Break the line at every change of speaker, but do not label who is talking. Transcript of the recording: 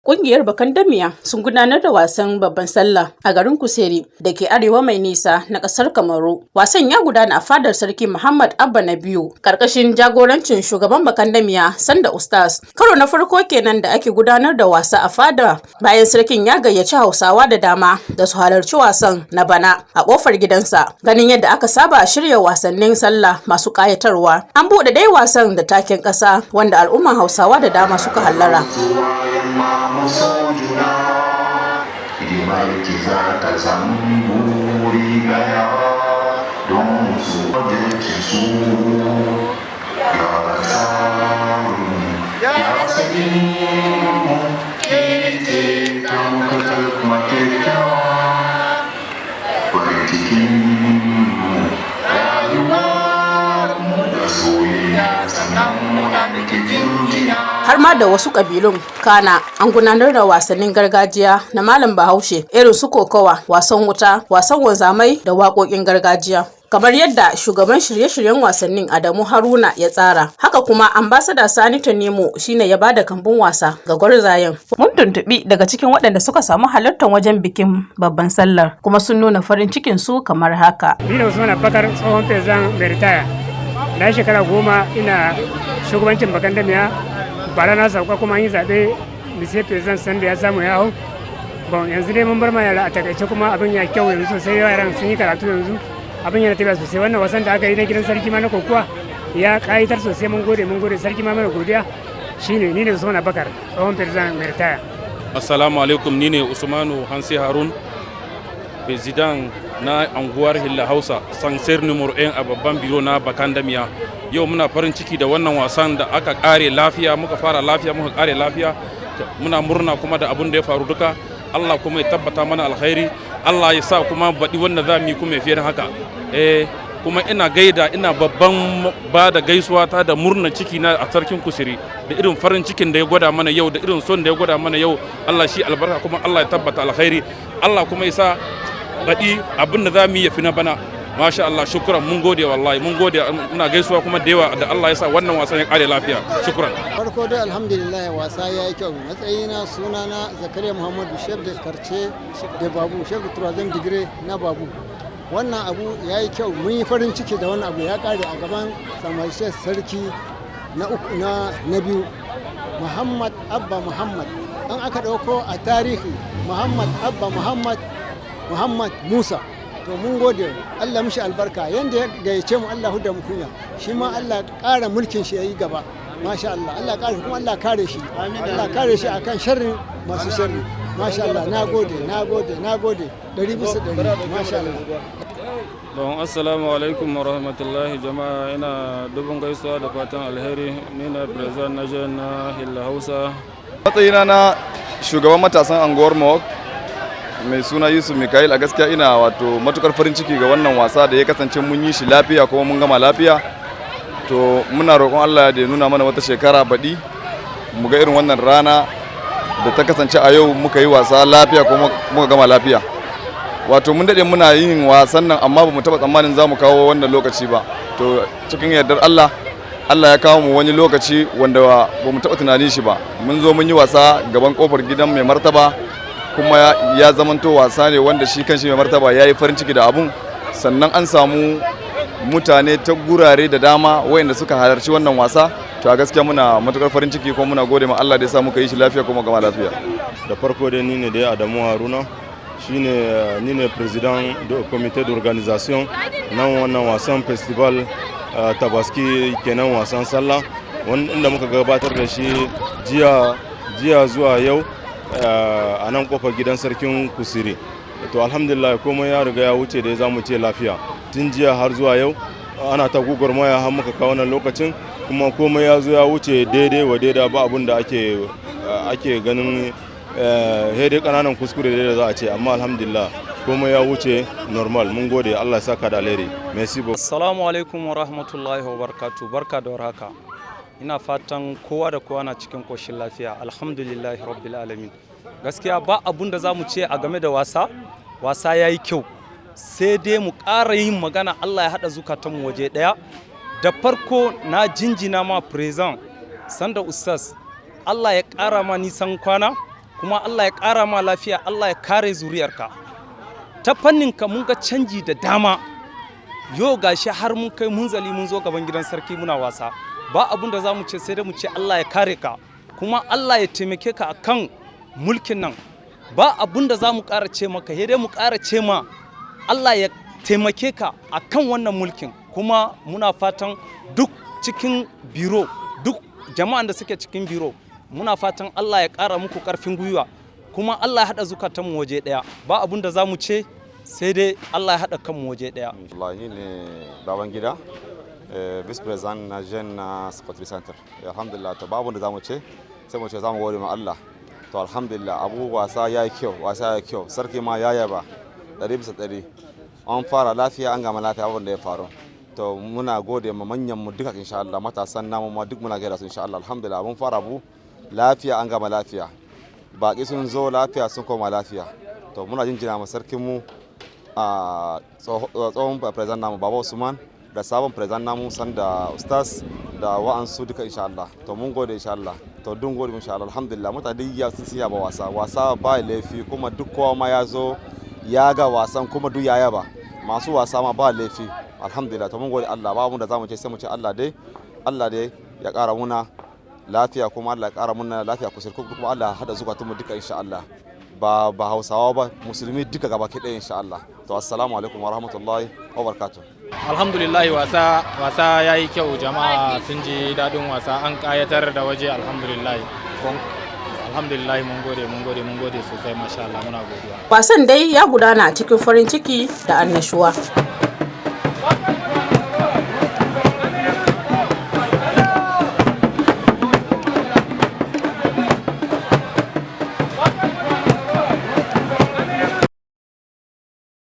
Ƙungiyar Bakandamiya sun gudanar da wasan babban sallah a garin Kuseri da ke arewa mai nisa na ƙasar Kamaru. Wasan ya gudana a fadar Sarki Muhammad Abba na biyu ƙarƙashin jagorancin shugaban Bakandamiya Sanda Ustaz. Karo na farko kenan da ake gudanar da wasa a fada bayan sarkin ya gayyaci Hausawa da dama da su halarci wasan na bana a ƙofar gidansa. Ganin yadda aka saba shirya wasannin sallah masu ƙayatarwa. An buɗe dai wasan da taken ƙasa wanda al'umman Hausawa da dama suka hallara.
So juna hidimar ki za ta samu buri daya don su ki su ya samu ya sani mu ke ce tambatar kuma kyakkyawa farin cikin mu rayuwar mu da soyayya sannan muna miki jinjina.
Har ma da wasu ƙabilun. Kana an gudanar da wasannin gargajiya na malam Bahaushe irin su kokawa, wasan wuta, wasan wanzamai da waƙoƙin gargajiya kamar yadda shugaban shirye-shiryen wasannin Adamu Haruna ya tsara. Haka kuma Ambasada Sani Tanimo shine ya bada kambun wasa ga gwarzayen. Mun tuntuɓi daga cikin waɗanda suka samu halartar wajen bikin babban sallar, kuma sun nuna farin cikin su kamar haka.
Ni da Usman Abubakar, tsohon fezan mai ritaya. Na shekara 10 ina shugabancin Bakandamiya. Bara na sauka kuma an yi zaɓe, monsieur président Sanda ya samu ya hau. Bon, yanzu dai mun bar ma yara a takaice, kuma abin ya kyau yanzu sosai. Yaran sun yi karatu, yanzu abin yana tafiya sosai. Wannan wasan da aka yi na gidan sarki ma na kokuwa ya kayitar sosai. Mun gode, mun gode, sarki ma mana godiya. Shine ni ne Usman Abubakar, tsohon président mai ritaya.
Assalamu alaikum. Ni ne Usmanu Hansi Harun, président na anguwar Hilla Hausa, Sansir numero 1 a babban biro na Bakandamiya. Yau muna farin ciki da wannan wasan da aka kare lafiya, muka fara lafiya, muka kare lafiya. Muna murna kuma da abun da ya faru duka. Allah kuma ya tabbata mana alkhairi, Allah ya sa kuma baɗi wanda za mu yi kuma ya fiye da haka. Eh, kuma ina gaida, ina babban ba da gaisuwa ta da murna ciki na a sarkin Kusiri da irin farin cikin da ya gwada mana yau, da irin son da ya gwada mana yau. Allah shi albarka, kuma Allah ya tabbata alkhairi, Allah kuma ya sa baɗi abin da za mu yi ya fi na bana. Masha Allah, shukran, mun gode, wallahi mun gode. Muna gaisuwa kuma da yawa da Allah ya sa wannan wasan ya kare lafiya. Shukran.
Farko dai, alhamdulillah, wasa ya yi kyau. Matsayina, sunana Zakariya Muhammadu, chef de quartier de Babu, chef de troisième degré na Babu. Wannan abu ya yi kyau, mun yi farin ciki da wannan abu ya kare a gaban samarishe sarki na uku na biyu, Muhammad Abba Muhammad. An aka ɗauko a tarihi, Muhammad Abba Muhammad Muhammad Musa. To, mun gode, Allah mishi albarka. Yanda ya gayyace mu, Allah huda mu kunya. Shi ma Allah ƙara mulkin shi yayi gaba. Masha Allah, Allah ƙara, kuma Allah kare shi, Allah kare shi akan sharri masu sharri. Masha Allah, na gode, na gode, na gode 100%. Masha Allah.
Don assalamu alaikum wa rahmatullahi jama'a, ina dubin gaisuwa da fatan alheri. Ni na président na jeunes na Hilla Hausa.
Matsayina na shugaban matasan anguwar Mawak mai suna Yusuf Mikail, a gaskiya ina wato matukar farin ciki ga wannan wasa da ya kasance mun yi shi lafiya kuma mun gama lafiya. To, muna roƙon Allah da ya nuna mana wata shekara baɗi mu ga irin wannan rana da ta kasance a yau, muka yi wasa lafiya kuma muka gama lafiya. Wato mun daɗe muna yin wasan nan, amma ba mu taɓa tsammanin za mu kawo wannan lokaci ba. To, cikin yardar Allah, Allah ya kawo mu wani lokaci wanda ba mu taɓa tunanin shi ba. Mun zo mun yi wasa gaban kofar gidan mai martaba, kuma ya zamanto wasa ne wanda shi kanshi mai martaba ya yi farin ciki da abun. Sannan an samu mutane ta gurare da dama wayanda suka halarci wannan wasa. To, a gaskiya muna matukar farin ciki, kuma muna gode ma Allah da ya sa muka yi shi lafiya kuma gama lafiya.
Da farko dai, ni ne dai Adamu Haruna, shine ni ne président du comité d'organisation nan wannan wasan festival Tabaski kenan, wasan sallah inda muka gabatar da shi jiya jiya zuwa yau a nan kofar gidan sarkin Kusiri. To, alhamdulillah, komai ya riga ya wuce da za mu ce lafiya. Tun jiya har zuwa yau ana ta gugurmaya har muka kawo wannan lokacin, kuma komai ya zo ya wuce daidai wa daida, ba abun da ake ganin dai kananan kuskure da za a ce, amma alhamdulillah, komai ya wuce normal. Mun gode, Allah ya saka da alheri. Merci beaucoup.
Assalamu alaikum wa rahmatullahi wa barakatuh. Barka da warhaka. Ina fatan kowa da kowa na cikin koshin lafiya. Alhamdulillahi rabbil alamin. Gaskiya ba abun da za mu ce a game da wasa. Wasa ya yi kyau, sai dai mu ƙara yin magana, Allah ya haɗa zukatanmu waje ɗaya. Da farko na jinjina ma président Sanda Ustaz, Allah ya ƙara ma nisan kwana. Kuma Kuma Allah ya ƙara ma lafiya, Allah ya kare zuriyarka. Ta fannin ka mun ga canji da dama. Yau gashi har mun kai munzali, mun zo gaban gidan sarki muna wasa. Ba abun da za mu ce sai dai mu ce Allah ya kare ka, kuma Allah ya taimake ka akan mulkin nan. Ba abun da za mu ƙara ce maka sai dai mu ƙara ce ma Allah ya taimake ka akan wannan mulkin. Kuma muna fatan duk cikin biro, duk jama'an da suke cikin biro, muna fatan Allah ya ƙara muku ƙarfin gwiwa, kuma Allah ya haɗa zukatanmu waje ɗaya. Ba abun da za mu ce sai dai Allah ya haɗa kanmu waje ɗaya.
Allah, ni ne baban gida, vice president na jeune na Sport Center. Alhamdulillah, to babu da zamu ce sai mu ce zamu gode ma Allah. To alhamdulillah, abu wasa ya yi kyau, wasa ya yi kyau, sarki ma ya yaba 100%. An fara lafiya, an gama lafiya, abin da ya faru. To muna gode ma manyan mu duka insha Allah, matasan namu ma duk muna gaida su insha Allah. Alhamdulillah, mun fara abu lafiya, an gama lafiya. Baki sun zo lafiya, sun koma lafiya. To muna jinjina ma sarkin mu, a tsohon president namu Baba Usman, da sabon president namu Sanda Ustaz, da wa'ansu duka insha Allah. To mun gode insha Allah. To dun gode insha Allah. Alhamdulillah, mutane ya sun siya ba wasa wasa ba laifi, kuma duk kowa ma ya zo ya ga wasan, kuma duk ya yaba, masu wasa ma ba laifi. Alhamdulillah, to mun gode Allah. Ba mu da zamu ce sai mu ce Allah dai, Allah dai ya kara muna lafiya, kuma Allah ya kara muna lafiya kusur, kuma Allah ya hada zukatunmu duka insha Allah, ba Hausawa ba, Musulmi duka gaba ki ɗaya insha Allah. To assalamu alaikum wa rahmatullahi wa barakatuh.
Alhamdulillah, wasa wasa ya yi kyau, jama'a sun ji daɗin wasa, an ƙayatar da waje, alhamdulillah. Alhamdulillah, mun gode, mun gode, mun gode sosai, masha Allah, muna godiya.
Wasan dai ya gudana cikin farin ciki da annashuwa.